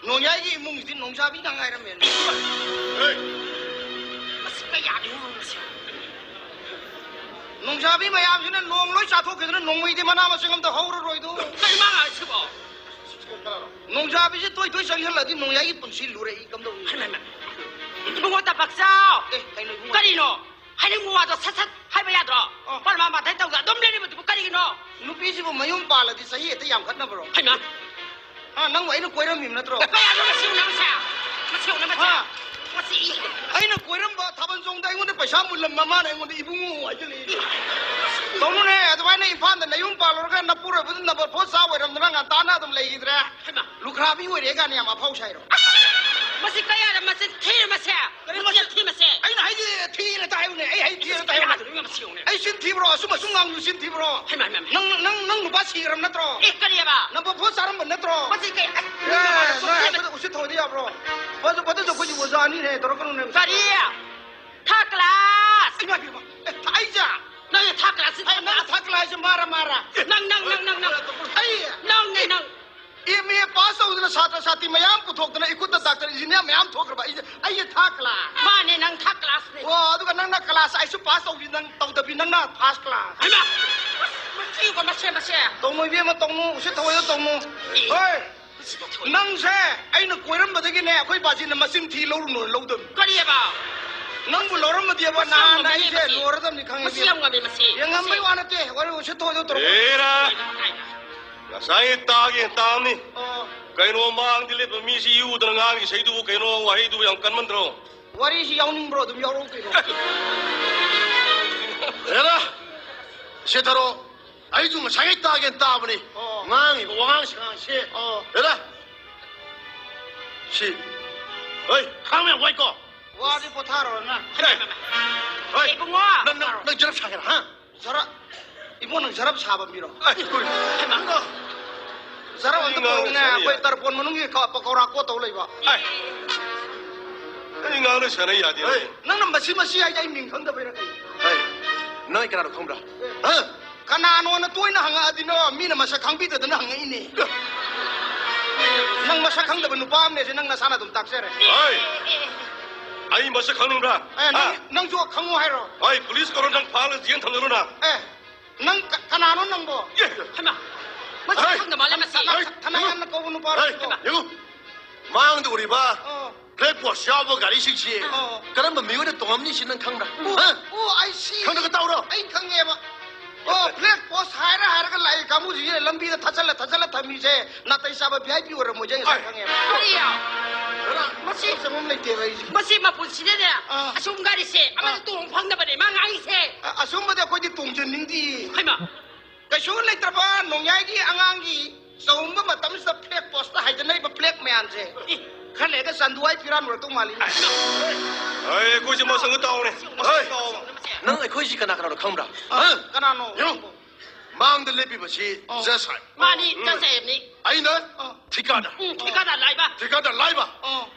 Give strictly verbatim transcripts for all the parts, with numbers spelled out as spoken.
ꯅꯣꯡꯌꯥꯏꯒꯤ ꯏꯃꯨꯡꯁꯤꯗꯤ ꯅꯣꯡꯖꯥꯕꯤ ꯉꯥꯛ ꯉꯥꯏꯔꯝꯃꯦꯅꯦ꯫ ꯃꯁꯤ ꯀꯌꯥꯗꯤ ꯍꯧꯔꯝꯕꯁꯦ? ꯅꯣꯡꯖꯥꯕꯤ ꯃꯌꯥꯝꯁꯤꯅ ꯅꯣꯡ ꯂꯣꯏ ꯆꯥꯊꯣꯛꯈꯤꯗꯅ ꯅꯣꯡꯃꯩꯗꯤ ꯃꯅꯥ ꯃꯁꯤꯡ ꯑꯝꯇ ꯍꯧꯔꯔꯣꯏꯗꯣ꯫ ꯀꯔꯤ ꯃꯥ ꯉꯥꯡꯉꯤꯁꯤꯕꯣ? ꯅꯣꯡꯖꯥꯕꯤꯁꯦ ꯇꯣꯏ ꯇꯣꯏ ꯆꯪꯁꯤꯜꯂꯗꯤ ꯅꯣꯡꯌꯥꯏꯒꯤ ꯄꯨꯟꯁꯤ ꯂꯨꯔꯛꯏ ꯀꯝꯗꯧꯅꯤ? ꯍꯩꯃꯥ, ꯍꯩꯃꯥ꯫ ꯏꯕꯨꯡꯉꯣ ꯇꯝꯄꯥꯛꯆꯥꯎ! ꯑꯦ, ꯀꯩꯅꯣ ꯏꯕꯨꯡꯉꯣ? ꯀꯔꯤꯅꯣ? ꯍꯥꯏꯅꯤꯡꯕ ꯋꯥꯗꯣ ꯁꯠ ꯁꯠ ꯍꯥꯏꯕ ꯌꯥꯗ꯭ꯔꯣ? ꯑꯣ꯫ ꯄꯔꯃꯥ ꯄꯥꯊꯩ ꯇꯧꯗ ꯑꯗꯨꯝ ꯂꯩꯔꯤꯕꯗꯨꯕꯨ ꯀꯔꯤꯒꯤꯅꯣ? ꯅꯨꯄꯤꯁꯤꯕꯨ ꯃꯌꯨꯝ ꯄꯥꯜꯂꯗꯤ ꯆꯍꯤ ꯍꯦꯛꯇ ꯌꯥꯝꯈꯠꯅꯕ꯭ꯔꯣ? ꯍꯩꯃꯥ! ꯍꯥ, ꯅꯪꯕꯨ ꯑꯩꯅ ꯀꯣꯏꯔꯝꯃꯤꯕ ꯅꯠꯇ꯭ꯔꯣ? ꯀꯌꯥꯅꯣ ꯃꯁꯤ ꯎꯅꯕꯁꯦ? ꯃꯁꯤ ꯎꯅꯕꯁꯦ? ꯍꯥ? ꯃꯁꯤ ꯑꯩꯅ ꯀꯣꯏꯔꯝꯕ ꯊꯥꯕꯜ ꯆꯣꯡꯗ ꯑꯩꯉꯣꯟꯗ ꯄꯩꯁꯥ ꯃꯨꯜꯂꯝꯕ ꯃꯥꯅ ꯑꯩꯉꯣꯟꯗ ꯏꯕꯨꯡꯉꯣ ꯍꯥꯏꯖꯜꯂꯛꯏ꯫ ꯇꯧꯅꯨꯅꯦ, ꯑꯗꯨꯃꯥꯏꯅ ꯏꯝꯐꯥꯜꯗ ꯅꯌꯨꯝ ꯄꯥꯜꯂꯨꯔꯒ ꯅꯄꯨꯔꯣꯏꯕꯗꯨ number four ꯆꯥ ꯑꯣꯏꯔꯝꯗꯅ ꯉꯟꯇꯥꯅ ꯑꯗꯨꯝ ꯂꯩꯈꯤꯗ꯭ꯔꯦ꯫ ꯍꯩꯃꯥ! ꯂꯨꯈ꯭ꯔꯥꯕꯤ ꯑꯣꯏꯔꯦ ꯀꯥꯏꯅ ꯌꯥꯝ ꯑꯐꯥꯎ ꯁꯥꯏꯔꯣ? ꯃꯁꯤ ꯀꯌꯥꯗ ꯃꯆꯤꯟ ꯊꯤꯔ ꯃꯁꯦ? ꯀꯔꯤ ꯃꯆꯤꯟ ꯃꯆꯤꯟ? ꯊꯤ ꯃꯁꯦ? ꯑꯩꯅ ꯍꯥꯏꯗꯤ ꯊꯤꯅ ꯇꯥꯏꯌꯨꯅꯦ, ꯑꯩ ꯍꯥꯏꯗꯤ ꯊꯤꯅ ꯇꯥꯏꯌꯨꯅꯦ꯫ ꯀꯌꯥꯗꯅꯣ ꯌꯦꯡꯉꯣ ꯃꯁꯤ ꯌꯦꯡꯉꯨꯅꯦ꯫ ꯑꯩ ꯆꯤꯟ ꯊꯤꯕ꯭ꯔꯣ? ꯑꯁꯨꯝ ꯑꯁꯨꯝ ꯉꯥꯡꯕ ꯆꯤꯟ ꯊꯤꯕ꯭ꯔꯣ? ꯍꯩꯃꯥ, ꯍꯩꯃꯥ, ꯍꯩꯃꯥ꯫ ꯅꯪ, ꯅꯪ, ꯅꯪ ꯅꯨꯄꯥ ꯁꯤꯈ꯭ꯔꯕ ꯅꯠꯇ꯭ꯔꯣ? ꯑꯦ, ꯀꯔꯤꯑꯕ? Number four ꯆꯥꯔꯝꯕ ꯅꯠꯇ꯭ꯔꯣ? ꯃꯁꯤ ꯀꯩ, ꯑꯁ, ꯑꯦ, ꯅꯣꯏ ꯊꯤꯅ ꯑꯩꯈꯣꯏꯗ ꯎꯁꯤꯠ ꯊꯑꯣꯏꯗ ꯌꯥꯕ꯭ꯔꯣ? ꯐꯖ-, ꯐꯖꯗꯕ ꯑꯩꯈꯣꯏꯗꯤ ꯑꯣꯖꯥꯅꯤꯅꯦ, ꯇꯧꯔꯛꯀꯅꯨꯅꯦ꯫ ꯀꯔꯤ? Third class! ꯏꯃꯥ, ꯏꯃꯥ, ꯑꯦ, ꯊ-, ꯑꯩꯁꯦ? ꯅꯪ third class ꯁꯤ ꯑꯩ, ꯅꯪ third class ꯁꯦ ꯃꯥꯔ, ꯃꯥꯔ? ꯅꯪ, ꯅꯪ, ꯅꯪ, ꯅꯪ, ꯅꯪ꯫ ꯑꯩ? ꯅꯪꯅꯦ, ꯅꯪ꯫ M A pass ꯇꯧꯗꯅ ꯁꯥꯇ꯭ꯔ ꯁꯥꯇ꯭ꯔꯤ ꯃꯌꯥꯝ ꯄꯨꯊꯣꯛꯇꯅ ꯏꯈꯨꯠꯇ doctor engineer ꯃꯌꯥꯝ ꯊꯣꯛꯈ꯭ꯔꯕ ꯑꯩꯁꯦ, ꯑꯩꯁꯦ third class꯫ ꯃꯥꯅꯦ, ꯅꯪ third class ꯅꯦ꯫ ꯑꯣ, ꯑꯗꯨꯒ ꯅꯪꯅ class ꯑꯩꯁꯨ pass ꯇꯧꯕꯤ, ꯅꯪ ꯇꯧꯗꯕꯤ, ꯅꯪꯅ first class꯫ ꯍꯩꯃꯥ! ꯃꯁꯤꯕ ꯃꯁꯦ, ꯃꯁꯦ꯫ ꯇꯧꯅꯨ ꯏꯕꯦꯝꯃ, ꯇꯧꯅꯨ, ꯎꯁꯤꯠ ꯊꯑꯣꯏꯗ ꯇꯧꯅꯨ꯫ ꯑꯦ꯫ ꯍꯣꯏ꯫ ꯎꯁꯤꯠ ꯊꯑꯣꯏ꯫ ꯅꯪꯁꯦ ꯑꯩꯅ ꯀꯣꯏꯔꯝꯕꯗꯒꯤꯅꯦ ꯑꯩꯈꯣꯏ ꯕꯥꯖꯤꯅ ꯃꯆꯤꯟ ꯊꯤ ꯂꯧꯔꯨꯅꯨ ꯂꯧꯗꯕꯅꯤ꯫ ꯀꯔꯤꯑꯕ? ꯅꯪꯕꯨ ꯂꯧꯔꯝꯃꯗꯤꯕ ꯃꯁꯤ ꯌꯥꯝ ꯅꯍꯥꯟ ꯉꯝꯃꯦ, ꯑꯩꯁꯦ ꯃꯁꯤ꯫ ꯂꯣꯏꯔꯗꯕꯅꯤ ꯈꯪꯉꯦ ꯃꯁꯤ ꯌꯥꯝ ꯏꯕꯦꯝꯃ꯫ ꯉꯝꯃꯦ, ꯃꯁꯤ꯫ ꯌꯥꯝ ꯉꯝꯕꯩ ꯃꯁꯤ꯫ ꯋꯥ ꯅꯠꯇꯦ, ꯋꯥꯔꯤ ꯎꯁꯤꯠ ꯊꯑꯣꯏꯗ ꯇꯧꯔꯛꯑꯣ꯫ ꯑꯦꯔꯥ! ꯀꯥꯏꯗ? ꯉꯁꯥꯏ ꯇꯥꯒꯦ ꯇꯥꯕꯅꯤ꯫ ꯑꯣ꯫ ꯀꯩꯅꯣ ꯃꯥꯡꯗ ꯂꯦꯞꯄ ꯃꯤꯁꯤ ꯏꯎꯗꯅ ꯉꯥꯡꯉꯤ ꯏꯁꯩꯗꯨꯕꯨ ꯀꯩꯅꯣ ꯋꯥꯍꯩꯗꯨꯕꯨ ꯌꯥꯝ ꯀꯟꯃꯟꯗ꯭ꯔꯣ? ꯋꯥꯔꯤꯁꯤ ꯌꯥꯎꯅꯤꯡꯕ꯭ꯔꯣ? ꯑꯗꯨꯝ ꯌꯥꯎꯔꯛꯎ ꯀꯩꯅꯣ꯫ ꯍꯦꯔꯥ! ꯁꯦꯊꯔꯣ꯫ ꯑꯩꯁꯨ ꯉꯁꯥꯏ ꯇꯥꯒꯦꯅ ꯇꯥꯕꯅꯤ꯫ ꯑꯣ꯫ ꯉꯥꯡꯉꯤꯕ ꯋꯥꯉꯥꯡ ꯁꯉꯥꯡꯁꯦ꯫ ꯑꯣ꯫ ꯍꯦꯔꯥ! ꯁꯤ꯫ ꯍꯣꯏ, ꯈꯥꯡꯕ ꯌꯥꯝ ꯋꯥꯏꯀꯣ꯫ ꯋꯥꯗꯤ ꯄꯣꯊꯥꯔꯣ ꯅꯪ꯫ ꯍꯦ! ꯍꯣꯏ! ꯏꯕꯨꯡꯉꯣ! ꯅꯪ, ꯅꯪ, ꯅꯪ ꯖꯔꯞ ꯁꯥꯒꯦꯔꯥ, ꯍꯥ? ꯖꯔꯞ? ꯏꯕꯣ, ꯅꯪ ꯖꯔꯞ ꯁꯥꯕ ꯃꯤꯔꯣ? ꯑꯩ, ꯀꯨꯏ-, ꯍꯩꯃꯥ! ꯖꯔꯞ ꯑꯝꯇ ꯄꯨꯔꯛꯎꯅꯦ, ꯑꯩꯈꯣꯏ ꯇꯔꯄꯣꯟ ꯃꯅꯨꯡꯒꯤ ꯀ-, ꯄꯀꯧꯔꯥ ꯀꯣꯠ ꯇꯧ ꯂꯩꯕ꯫ ꯑꯩ, ꯑꯩ ꯉꯥꯡꯅ ꯁꯥꯟꯅ ꯌꯥꯗꯦ꯫ ꯍꯣꯏ, ꯅꯪꯅ ꯃꯁꯤ ꯃꯁꯤ ꯍꯥꯏꯗꯤ ꯑꯩ ꯃꯤꯡ ꯈꯪꯗꯕꯩꯔ ꯀꯩꯅꯣ? ꯍꯣꯏ, ꯅꯣꯏ ꯀꯅꯥꯅꯣ ꯈꯪꯕ꯭ꯔꯥ? ꯍꯥ? ꯀꯅꯥꯅꯣꯅ ꯇꯣꯏꯅ ꯍꯪꯉꯛꯑꯗꯤꯅꯣ, ꯃꯤꯅ ꯃꯁꯛ ꯈꯪꯕꯤꯗꯗꯅ ꯍꯪꯉꯛꯏꯅꯦ꯫ ꯅꯪ ꯃꯁꯛ ꯈꯪꯗꯕ ꯅꯨꯄꯥ ꯑꯃꯅꯦꯁꯦ ꯅꯪ ꯅꯁꯥꯅ ꯑꯗꯨꯝ ꯇꯥꯛꯆꯔꯦ꯫ ꯍꯣꯏ꯫ ꯑꯩ ꯃꯁꯛ ꯈꯪꯅꯤꯡꯕ꯭ꯔꯥ? ꯑꯦ, ꯅꯪ, ꯍꯥ? ꯅꯪꯁꯨ ꯈꯪꯉꯨ ꯍꯥꯏꯔꯣ? ꯍꯣꯏ, ꯄꯨꯂꯤꯁ ꯀꯧꯔꯣ, ꯅꯪ ꯐꯥꯜꯂ ꯖꯦꯜ ꯊꯝꯖꯤꯜꯂꯨ ꯅꯪ꯫ ꯑꯦ, ꯅꯪ ꯀ-, ꯀꯅꯥꯅꯣ ꯅꯪꯕꯣ? ꯑꯦ, ꯍꯩꯃꯥ, ꯃꯁꯛ ꯍꯩ! ꯈꯪꯗ ꯃꯥꯜꯂꯦ ꯃꯁꯤ꯫ ꯊꯅꯥ-, ꯍꯩ! ꯊꯅꯥꯌꯥꯝꯅ ꯀꯧꯕ ꯅꯨꯄꯥꯔꯣ ꯍꯩ! ꯁꯤꯕꯣ? ꯌꯦꯡꯉꯨ, ꯃꯥꯡꯗ ꯎꯔꯤꯕ ꯑꯣ꯫ ꯕ꯭ꯂꯦꯛ ꯕꯣꯁ ꯌꯥꯎꯕ ꯒꯥꯔꯤꯁꯤꯡꯁꯤ ꯑꯣ꯫ ꯀꯔꯝꯕ ꯃꯤꯑꯣꯏꯅ ꯇꯣꯡꯉꯝꯅꯤ ꯁꯤ ꯅꯪ ꯈꯪꯕ꯭ꯔꯥ? ꯑꯣ, ꯍꯥ? ꯑꯣ, I see꯫ ꯈꯪꯗ꯭ꯔꯒ ꯇꯧꯔꯣ꯫ ꯑꯩ ꯈꯪꯉꯦꯕ꯫ ꯑꯣ, ꯕ꯭ꯂꯦꯛ ꯕꯣꯁ ꯍꯥꯏꯔ ꯍꯥꯏꯔꯒ ꯂꯥꯛꯏ ꯀꯥꯡꯕꯨꯁꯤꯡꯁꯦ ꯂꯝꯕꯤꯗ ꯊꯠꯆꯜꯂ ꯊꯠꯆꯜꯂ ꯊꯝꯃꯤꯁꯦ ꯅꯥꯇꯩ ꯆꯥꯕ V I P ꯑꯣꯏꯔꯝꯃꯣꯏꯁꯦ ꯉꯁꯥꯏ ꯍꯣꯏ꯫ ꯈꯪꯉꯦꯕ꯫ ꯀꯔꯤ? ꯃꯁꯤ ꯆꯪꯐꯝ ꯂꯩꯇꯦꯕ ꯑꯩꯁꯦ꯫ ꯃꯁꯤ ꯃꯄꯨꯟꯁꯤꯗꯅꯦ ꯑꯥ꯫ ꯑꯁꯨꯝ ꯒꯥꯔꯤꯁꯦ ꯑꯃꯗ ꯑꯥ꯫ ꯇꯣꯡ ꯐꯪꯗꯕꯅꯦ ꯃꯥ ꯉꯥꯡꯉꯤꯁꯦ꯫ ꯑ-, ꯑꯁꯨꯝꯕꯗꯤ ꯑꯩꯈꯣꯏꯗꯤ ꯇꯣꯡꯖꯅꯤꯡꯗꯦ꯫ ꯍꯩꯃꯥ꯫ ꯀꯩꯁꯨ ꯂꯩꯇ꯭ꯔꯕ ꯅꯣꯡꯌꯥꯏꯒꯤ ꯑꯉꯥꯡꯒꯤ ꯆꯥꯎꯝꯕ ꯃꯇꯝꯁꯤꯗ ꯐ꯭ꯂꯦꯛ ꯄꯣꯁꯇ ꯍꯥꯏꯗꯅꯔꯤꯕ ꯐ꯭ꯂꯦꯛ ꯃꯌꯥꯝꯁꯦ꯫ ꯑꯦ꯫ ꯈꯔ ꯂꯩꯔꯒ ꯆꯥꯟꯗꯨꯋꯥꯏ ꯐꯤꯔꯥꯟ ꯑꯣꯏꯔꯛꯇꯧ ꯃꯥꯜꯂꯤ꯫ ꯑꯩ ꯑꯩꯈꯣꯏꯁꯦ ꯃꯁꯪꯒ ꯇꯧꯔꯦ꯫ ꯍꯣꯏ꯫ ꯅꯪ ꯑꯩꯈꯣꯏꯁꯤ ꯀꯅꯥ ꯀꯅꯥꯅꯣ ꯈꯪꯕ꯭ꯔꯥ? ꯑ, ꯍꯥ? ꯀꯅꯥꯅꯣ? ꯌꯦꯡꯉꯨ꯫ ꯃꯥꯡꯗ ꯂꯦꯞꯄꯤꯕꯁꯤ ꯑꯣ꯫ ꯖꯁ ꯁꯥꯍꯦꯕ꯫ ꯃꯥꯅꯤ, ꯎꯝ꯫ ꯖꯁ ꯁꯥꯍꯦꯕꯅꯤ꯫ ꯑꯩꯅ ꯑꯣ꯫ ꯊꯤꯀꯥꯗꯔ꯫ ꯎꯝ, ꯊꯤꯀꯥꯗꯔ ꯂꯥꯏꯕ꯫ ꯊꯤꯀꯥꯗꯔ ꯂꯥꯏꯕ꯫ ꯑꯣ꯫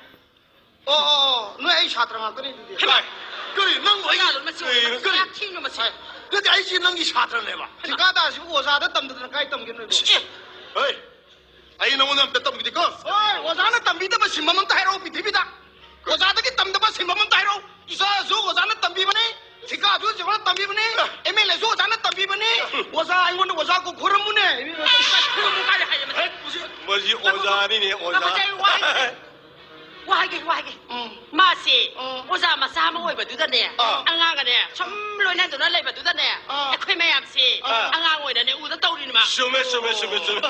ꯑꯣ, ꯑꯣ, ꯑꯣ, ꯅꯣꯏ ꯑꯩ ꯁꯥꯇ꯭ꯔ ꯉꯥꯛꯇꯅꯤ ꯑꯗꯨꯗꯤ꯫ ꯍꯩꯃꯥ! ꯀꯔꯤ, ꯅꯪꯕꯨ ꯑꯩ ꯀꯅꯥꯅꯣ ꯃꯁꯤ? ꯀꯔꯤ, ꯀꯔꯤ? ꯌꯥꯝ ꯊꯤꯅ ꯃꯁꯤ꯫ ꯍꯥꯏ꯫ ꯅꯠꯇꯦ, ꯑꯩꯁꯤ ꯅꯪꯒꯤ ꯁꯥꯇ꯭ꯔꯅꯦꯕ꯫ ꯊꯤꯀꯥꯗꯥꯔꯁꯤꯕꯨ ꯑꯣꯖꯥꯗ ꯇꯝꯗꯗꯅ ꯀꯥꯏ ꯇꯝꯒꯦ ꯅꯣꯏꯕꯨ? ꯑꯦ! ꯍꯣꯏ, ꯑꯩ ꯅꯉꯣꯟꯗ ꯑꯝꯇ ꯇꯝꯕꯤꯗꯦꯀꯣ꯫ ꯍꯣꯏ, ꯑꯣꯖꯥꯅ ꯇꯝꯕꯤꯗꯕ ꯁꯤꯟꯐꯝ ꯑꯝꯇ ꯍꯥꯏꯔꯛꯑꯣ ꯄ꯭ꯔꯤꯊꯤꯕꯤꯗ꯫ ꯑꯣꯖꯥꯗꯒꯤ ꯇꯝꯗꯕ ꯁꯤꯟꯐꯝ ꯑꯝꯇ ꯍꯥꯏꯔꯛꯑꯣ꯫ ꯏꯆꯥꯁꯨ ꯑꯣꯖꯥꯅ ꯇꯝꯕꯤꯕꯅꯤ, ꯊꯤꯀꯥꯁꯨ ꯑꯣꯖꯥꯅ ꯇꯝꯕꯤꯕꯅꯤ, ꯑꯦꯝ ꯑꯦꯜ ꯑꯦꯁꯨ ꯑꯣꯖꯥꯅ ꯇꯝꯕꯤꯕꯅꯤ꯫ ꯑꯣꯖꯥ, ꯑꯩꯉꯣꯟꯗ ꯑꯣꯖꯥ ꯀꯧ ꯈꯨꯔꯝꯃꯨꯅꯦ꯫ ꯈꯨꯔꯝꯃꯨ ꯀꯥꯏꯅ ꯍꯥꯏꯌꯦ ꯃꯁꯤ꯫ ꯃꯁꯤ ꯑꯣꯖꯥꯅꯤꯅꯦ, ꯑꯣꯖꯥ꯫ ꯃꯁꯤ ꯑꯩ ꯋꯥ ꯍꯥꯏꯒꯦ꯫ ꯋꯥ ꯍꯥꯏꯒꯦ, ꯋꯥ ꯍꯥꯏꯒꯦ꯫ ꯎꯝ꯫ ꯃꯥꯁꯦ ꯎꯝ꯫ ꯑꯣꯖꯥ ꯃꯆꯥ ꯑꯃ ꯑꯣꯏꯕꯗꯨꯗꯅꯦ, ꯑꯥ꯫ ꯑꯉꯥꯡꯒꯅꯦ ꯁꯨꯝ ꯂꯣꯏꯅꯗꯨꯅ ꯂꯩꯕꯗꯨꯗꯅꯦ, ꯑꯥ꯫ ꯑꯩꯈꯣꯏ ꯃꯌꯥꯝꯁꯦ ꯑꯥ꯫ ꯑꯉꯥꯡ ꯑꯣꯏꯅꯅꯦ ꯎꯗ ꯇꯧꯔꯤꯅꯤ ꯃꯥ꯫ ꯆꯨꯝꯃꯦ, ꯆꯨꯝꯃꯦ, ꯆꯨꯝꯃꯦ, ꯆꯨꯝꯃꯦ꯫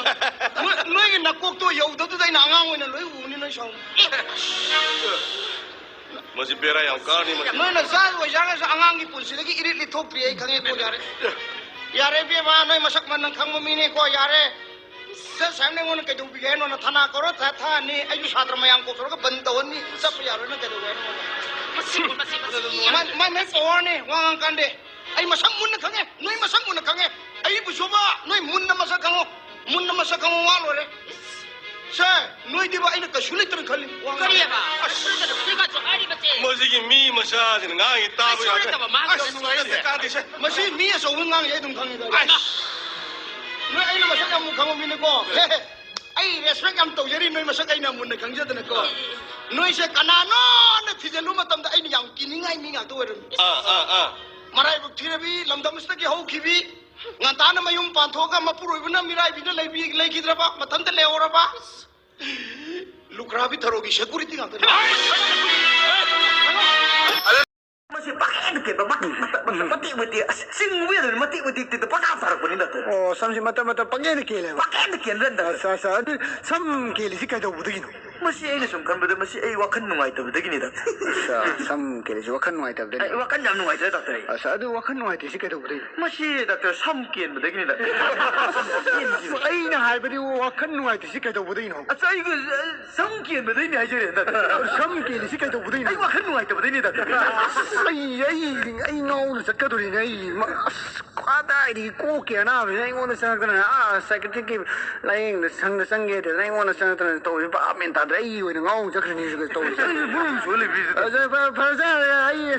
ꯅꯣꯏ-, ꯅꯣꯏꯒꯤ ꯅꯀꯣꯛꯇꯣ ꯌꯧꯗꯕꯗꯨꯗ ꯑꯩꯅ ꯑꯉꯥꯡ ꯑꯣꯏꯅ ꯂꯣꯏ ꯎꯕꯅꯤ ꯅꯣꯏ ꯁꯥꯎ꯫ ꯑꯦ꯫ ꯃꯁꯤ ꯕꯦꯔꯥ ꯌꯥꯝ ꯀꯥꯔꯅꯤ ꯃꯁꯤ꯫ ꯅꯣꯏꯅ ꯖꯥꯠ ꯑꯣꯏꯖꯔꯒꯁꯨ ꯑꯉꯥꯡꯒꯤ ꯄꯨꯟꯁꯤꯗꯒꯤ ꯏꯔꯤꯠ ꯂꯤꯊꯣꯛꯇ꯭ꯔꯤ ꯑꯩ ꯈꯪꯉꯦꯀꯣ ꯌꯥꯔꯦ꯫ ꯌꯥꯔꯦ ꯏꯕꯦꯝꯃ, ꯅꯣꯏ ꯃꯁꯛ ꯃꯟꯅ ꯈꯪꯕ ꯃꯤꯅꯤꯀꯣ ꯌꯥꯔꯦ꯫ ꯁꯦ, ꯁꯥꯍꯦꯕꯅ ꯑꯩꯉꯣꯟꯗ ꯀꯩꯗꯧꯕꯤꯒꯦ ꯍꯥꯏꯅꯣ? ꯅꯊꯥꯅꯥ ꯀꯧꯔꯣ, ꯊꯥ-, ꯊꯥꯅꯤ꯫ ꯑꯩꯁꯨ ꯁꯥꯇ꯭ꯔ ꯃꯌꯥꯝ ꯀꯧꯊꯣꯔꯒ ꯕꯟ ꯇꯧꯍꯟꯅꯤ꯫ ꯆꯠꯄ ꯌꯥꯔꯣꯏ, ꯅꯪ ꯀꯩꯗꯧꯒꯦ ꯍꯥꯏꯅꯣ ꯑꯩꯉꯣꯟꯗ? ꯃꯁꯤ, ꯃꯁꯤ, ꯃꯁꯤ ꯌꯥꯝ ꯃꯥꯏ, ꯃꯥꯏ ꯃꯦꯠ ꯄꯋꯥꯔꯅꯤ ꯋꯥ ꯉꯥꯡꯀꯥꯟꯗꯦ꯫ ꯑꯩ ꯃꯁꯛ ꯃꯨꯟꯅ ꯈꯪꯉꯦ, ꯅꯣꯏ ꯃꯁꯛ ꯃꯨꯟꯅ ꯈꯪꯉꯦ꯫ ꯑꯩꯕꯨꯁꯨꯕ ꯅꯣꯏ ꯃꯨꯟꯅ ꯃꯁꯛ ꯈꯪꯉꯣ, ꯃꯨꯟꯅ ꯃꯁꯛ ꯈꯪꯉꯣ, ꯋꯥ ꯂꯣꯏꯔꯦ꯫ ꯁꯦ, ꯅꯣꯏꯗꯤꯕ ꯑꯩꯅ ꯀꯩꯁꯨ ꯂꯩꯇꯅ ꯈꯜꯂꯤ꯫ ꯋꯥ ꯉꯥꯡ-, ꯀꯔꯤꯑꯕ? ꯑꯁ, ꯅꯠꯇꯅ ꯍꯧꯖꯤꯛꯀꯥꯟꯁꯨ ꯍꯥꯏꯔꯤꯕꯁꯦ꯫ ꯃꯁꯤꯒꯤ ꯃꯤ ꯃꯆꯥꯁꯤꯅ ꯉꯥꯡꯉꯤ ꯇꯥꯕ ꯀꯩꯁꯨ ꯌꯥꯗ꯭ꯔꯦ꯫ ꯂꯩꯇꯕ ꯃꯥ ꯑꯁ, ꯀꯩꯁꯨ ꯅꯨꯡꯉꯥꯏꯇꯦ, ꯂꯩꯇꯦ꯫ ꯀꯥꯟꯗꯦꯁꯦ꯫ ꯃꯁꯤ ꯃꯤ ꯑꯆꯧꯕ ꯉꯥꯡꯉꯤ ꯑꯩ ꯑꯗꯨꯝ ꯈꯪꯉꯤ꯫ ꯑꯁ꯫ ꯅꯣꯏ ꯑꯩꯅ ꯃꯁꯛ ꯌꯥꯝ ꯈꯪꯕ ꯃꯤꯅꯤꯀꯣ꯫ ꯍꯦ, ꯍꯦ꯫ ꯑꯩ ꯔꯦꯁꯄꯦꯛ ꯌꯥꯝ ꯇꯧꯖꯔꯤ, ꯅꯣꯏ ꯃꯁꯛ ꯑꯩꯅ ꯃꯨꯟꯅ ꯈꯪꯖꯗꯅꯀꯣ꯫ ꯅꯣꯏꯁꯦ ꯀꯅꯥꯅꯣꯅ ꯊꯤꯖꯤꯜꯂꯨ ꯃꯇꯝꯗ ꯑꯩꯅ ꯌꯥꯝ ꯀꯤꯅꯤꯡꯉꯥꯏ ꯃꯤ ꯉꯥꯛꯇ ꯑꯣꯏꯔꯝꯃꯤ꯫ ꯑꯥ ꯑꯥ ꯑꯥ꯫ ꯃꯔꯥꯏꯕꯛ ꯊꯤꯔꯕꯤ, ꯂꯝꯗꯝꯁꯤꯗꯒꯤ ꯍꯧꯈꯤꯕꯤ, ꯉꯟꯇꯥꯅ ꯃꯌꯨꯝ ꯄꯥꯟꯊꯣꯛꯑꯒ ꯃꯄꯨꯔꯣꯏꯕꯅ ꯃꯤꯔꯥꯏꯕꯤꯗ ꯂꯩꯕꯤ-, ꯂꯩꯈꯤꯗ꯭ꯔꯕ, ꯃꯊꯟꯇ ꯂꯩꯍꯧꯔꯕ꯫ ꯂꯨꯈ꯭ꯔꯥꯕꯤ ꯊꯔꯣꯒꯤ ꯁꯦꯀꯨꯔꯤꯇꯤ ꯉꯥꯛꯇꯅꯤ꯫ ꯃꯁꯤ ꯄꯪꯀꯦꯟꯗ ꯀꯦꯟꯕ, ꯃꯇꯦꯛ ꯃꯇꯦꯛ, ꯃꯇꯦꯛ ꯃꯇꯦꯛ, ꯑꯁ, ꯆꯤꯡꯕ ꯌꯥꯗꯕꯅꯤ, ꯃꯇꯦꯛ ꯃꯇꯦꯛ ꯇꯦꯛꯇ ꯄꯪꯀꯥ ꯇꯥꯔꯛꯄꯅꯤ, ꯗꯥꯛꯇꯔ꯫ ꯑꯣ, ꯁꯝꯁꯤ ꯃꯇꯠ ꯃꯇꯠ ꯄꯪꯀꯦꯟꯗ ꯀꯦꯜꯂꯦꯕ꯫ ꯄꯪꯀꯦꯟꯗ ꯀꯦꯟꯕ, ꯗꯥꯛꯇꯔ꯫ ꯑꯠꯆꯥ, ꯑꯠꯆꯥ, ꯑꯗꯨ ꯁꯝ ꯀꯦꯜꯂꯤꯁꯤ ꯀꯩꯗꯧꯕꯗꯒꯤꯅꯣ? ꯃꯁꯤ ꯑꯩꯅ ꯁꯨꯝ ꯈꯟꯕꯗ, ꯃꯁꯤ ꯑꯩ ꯋꯥꯈꯜ ꯅꯨꯡꯉꯥꯏꯇꯕꯗꯒꯤꯅꯤ, ꯗꯥꯛꯇꯔ꯫ ꯑꯠꯆꯥ, ꯁꯝ ꯀꯦꯜꯂꯤꯁꯤ ꯋꯥꯈꯜ ꯅꯨꯡꯉꯥꯏꯇꯕꯗꯒꯤ꯫ ꯑꯩ ꯋꯥꯈꯜ ꯌꯥꯝ ꯅꯨꯡꯉꯥꯏꯇ꯭ꯔꯦ, ꯗꯥꯛꯇꯔ, ꯑꯩ꯫ ꯑꯠꯆꯥ, ꯑꯗꯨ ꯋꯥꯈꯜ ꯅꯨꯡꯉꯥꯏꯇ꯭ꯔꯤꯁꯤ ꯀꯩꯗꯧꯕꯗꯒꯤꯅꯣ? ꯃꯁꯤ, ꯗꯥꯛꯇꯔ, ꯁꯝ ꯀꯦꯟꯕꯗꯒꯤꯅꯤ, ꯗꯥꯛꯇꯔ꯫ ꯁꯝ ꯀꯦꯟꯕꯗꯒꯤꯅꯤ꯫ ꯑꯩꯅ ꯍꯥꯏꯕꯗꯤ ꯋꯥꯈꯜ ꯅꯨꯡꯉꯥꯏꯇ꯭ꯔꯤꯁꯤ ꯀꯩꯗꯧꯕꯗꯒꯤꯅꯣ? ꯑꯠꯆꯥ, ꯑꯩ, ꯑ, ꯁꯝ ꯀꯦꯟꯕꯗꯒꯤꯅꯤ ꯍꯥꯏꯖꯔꯦ, ꯗꯥꯛꯇꯔ꯫ ꯁꯝ ꯀꯦꯜꯂꯤꯁꯤ ꯀꯩꯗꯧꯕꯗꯒꯤꯅꯣ? ꯑꯩ ꯋꯥꯈꯜ ꯅꯨꯡꯉꯥꯏꯇꯕꯗꯒꯤꯅꯤ, ꯗꯥꯛꯇꯔ꯫ ꯑꯩ, ꯑꯩ, ꯑꯩ ꯉꯥꯎꯅ ꯆꯠꯀꯗꯧꯔꯤꯅꯦ꯫ ꯑꯩ, ꯃ-, ꯑꯁ, ꯀꯗꯥꯏꯗꯒꯤ ꯀꯣꯛꯀꯤ ꯑꯅꯥꯕꯁꯤꯅ ꯑꯩꯉꯣꯟꯗ ꯆꯪꯉꯛꯇꯅ, ꯑꯥ, psychiatristꯀꯤ ꯂꯥꯌꯦꯡꯗ ꯁꯪꯗ ꯆꯪꯒꯦ ꯍꯥꯏꯗꯅ ꯑꯩꯉꯣꯟꯗ ꯆꯪꯉꯛꯇꯅ ꯇꯧꯔꯤꯁꯦ ꯚꯥꯞ ꯃꯦꯟ ꯇꯥꯗ꯭ꯔꯦ꯫ ꯑꯩ ꯑꯣꯏꯅ ꯉꯥꯎꯅ ꯆꯠꯈ꯭ꯔꯅꯤ ꯁꯤꯗ ꯇꯧꯔꯤꯁꯦ꯫ ꯅꯪꯁꯨ ꯕꯨꯔꯨꯝ ꯁꯨ ꯂꯩꯕꯤꯁꯤꯗ꯫ ꯑꯗ ꯐ-, ꯐꯖꯔꯦ, ꯑꯩ